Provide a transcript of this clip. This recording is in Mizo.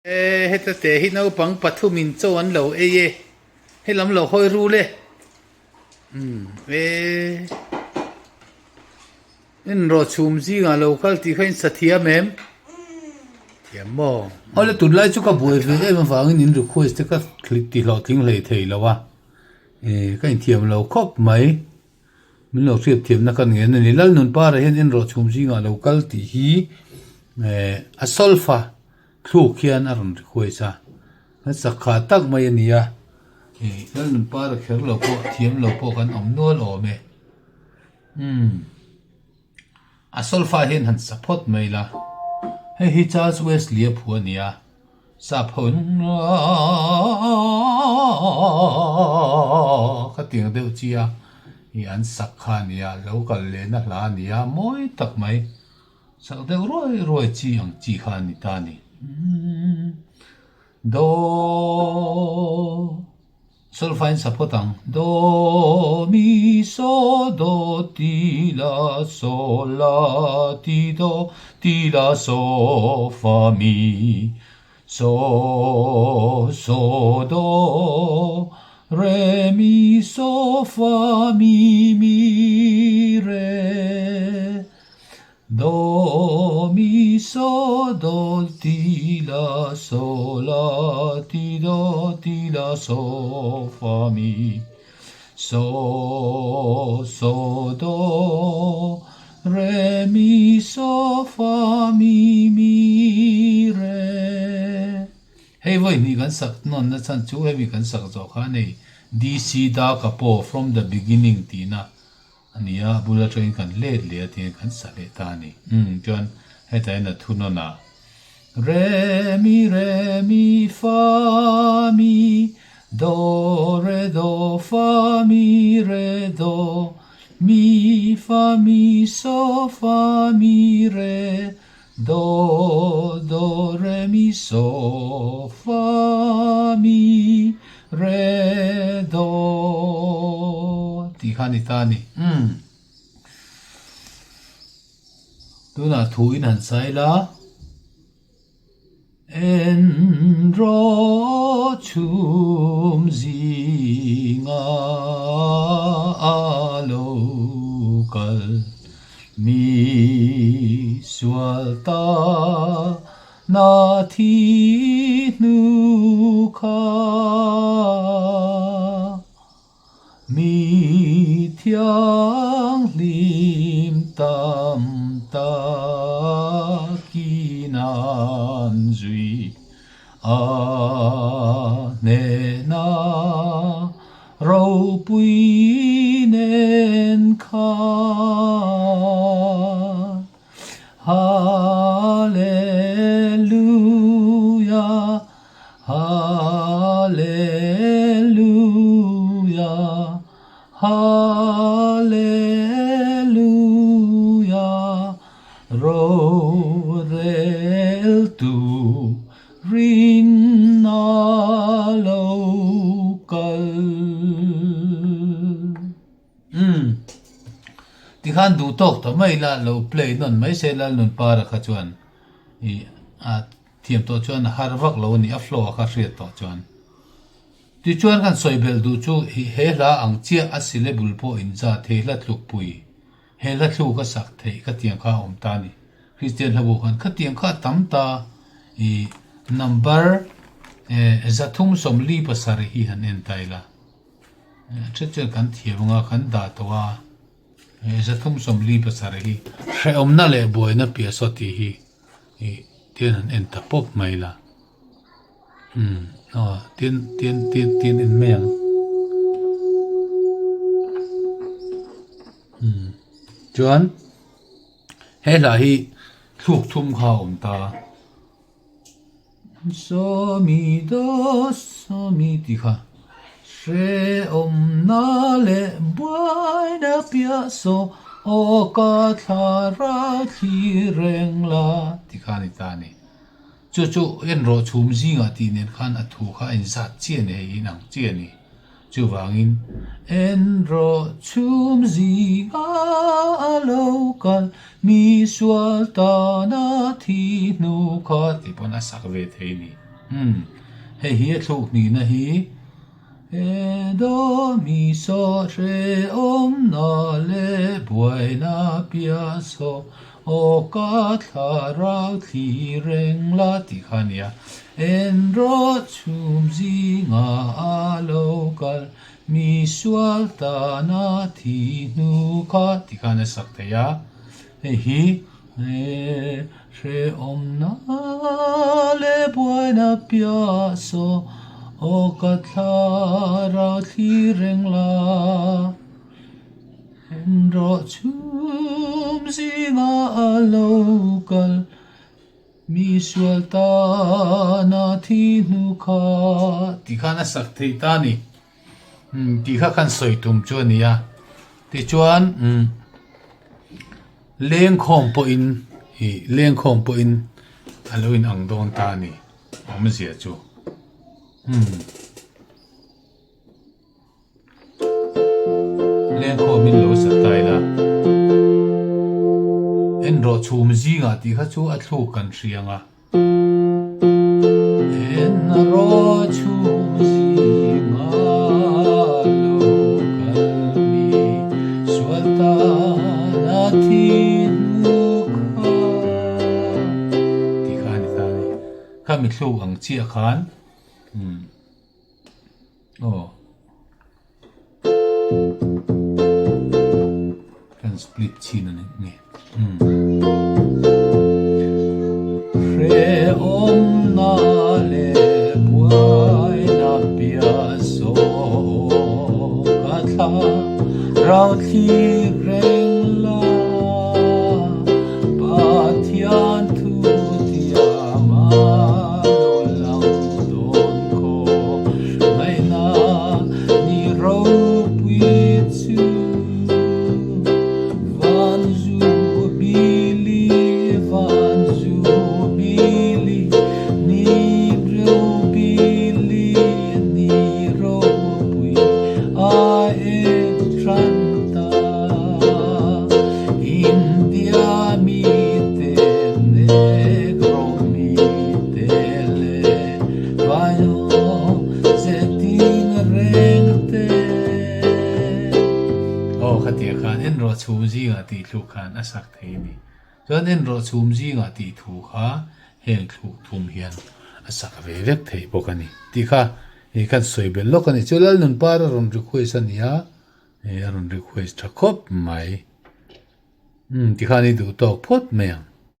E heta te hi naupang pathumin chaw an lo ei e, helam lo hawi rul e, umm e en rawh chhum zingah lo kal tih kha in sa thiam em? Thiam maw? Awle tunlai chu ka buai ve em avangin in request te ka ti hlawhtling hlei thei lo a, e ka inthiam lo khawp mai, min lo hriat thiamna ka ngen a ni. Lalnunpara hian en rawh chhum zingah lo kal tih hi e a solfa. Thluk hian a rawn request a, a chakha tak mai a ni a, ih Lalnun para kher lo pawh thiam lo pawh kan awm nual awm e, umm a solfa hian han sa phawt mai la, hei hi Charles Wesley a phu a ni a, sap ho in ka tiang deuh chi a, ih an sak kha a ni a, lo kal lehna hla a ni a, mawi tak mai. Sak deuh ruai ruai chi ang chi kha a ni ta a ni. Do Solfain sa phawt ang. Do mi so do ti la so la ti do ti la so fa mi so so do re mi so fa mi mi re. Do mi so do ti la so la ti do ti la so fa mi so so do re mi so fa mi mi re. Hei vawi hnih kan sak nawnna chhan chu hemi kan sak zawh kha a nei DC Da Kapo from the beginning tihna A ni a, a bul atangin kan let leh a tiin kan sa leh ta a ni. Umm, chuan hetah hian a thunawn a, Re mi re mi fa mi do re do fa mi re do mi fa mi so fa mi re do do re mi so fa mi re do tih kha a ni ta a ni. Umm. Tunah thu in han sai la. En rawh chhum zinga a lo kal mi sual ta na thi hnu kha. Mi thianghlim tam takin an zui a hnena ropui nen khan. Hallelujah, Hallelujah, Hallelujah, Roreltu rinna lo kal. Umm. Tikhan duh tawk tawh mai ila lo play nawn mai se Lalnunpara kha chuan ih a thiam tawh chuan a har vak lo a ni a flow a kha hriat tawh chuan. Tichuan kan sawi belh duh chu ih he hla ang chiah a syllable pawh inzat he hla tlukpui he hla thluk a sak theih khatiang kha a awm ta a ni. Kristian hlabu khan khatiang kha a tam ta ih number eh 347 hi han en ta ila. Ṭhet chuan kan thiam anga kan dah tawh a, 347 hi hrehawmna leh buaina piah saw tih hi ih tian han en ta pawp mai la umm aw tin tin tin tin en mai ang umm chuan he hla hi thluk thum kha a awm ta. Sawmi do sawmi tih kha hrehawmna leh buaina piah saw aw ka thla ral thli reng la tih kha a ni ta a ni. Chu chu en rawh chhum zingah tih nen khan a thu kha a inzat chiah a ni hei inang chiah a ni. Chuvangin, En rawh chhum zingah a lo kal, mi sual tana thi hnu kha tih pawn a sak ve thei a ni. Umm hei hi a thluk hnihna hi E do mi so hre awm na le buai na pia so aw ka thlarau thli reng la tih kha a nia. En rawh chhum zinga a lo kal mi sual tana thi hnu kha tih khan a sak thei a. Hei hi e hrehawm na le buaina piah saw aw ka thlarau thlir reng la. En rawh chhum zinga a lo kal mi sual tana thi hnu kha tih khan a sak theih ta a ni. Umm tih kha khan sawi tum chu a ni a tichuan umm lengkhawm pawhin ih lengkhawm pawhin a lo in ang dawn ta a ni awmzia chu umm lengkhawm in lo sa ta ila en rawh chhum zingah tih kha chu a thluk kan hria ang a. Khami thluk ang chiah khan aw kan split chhin a ni nge Hrehawmna leh buaina piah zawk a thla rau thlir reng la Pathian thu tiama lo lang dawn khaw ngaihna ni ropui chu Van zu bili van zu bili ni ro bili ni ropui a ek tran ta India mi te negro mi te le vaio zetin reng te. Aw khatia khan en rawh chhum zingah tih thluk khan a sak thei a ni. Chuan en rawh chhum zingah tih thu kha heng thluk thum hian a sak ve vek theih bawk a ni tih kha hei khan sawi belh lawk a ni. Chu Lalnun par a rawn request a ni a, a rawn request tha khawp mai. Umm tikhan i duh tawk phawt mai ang.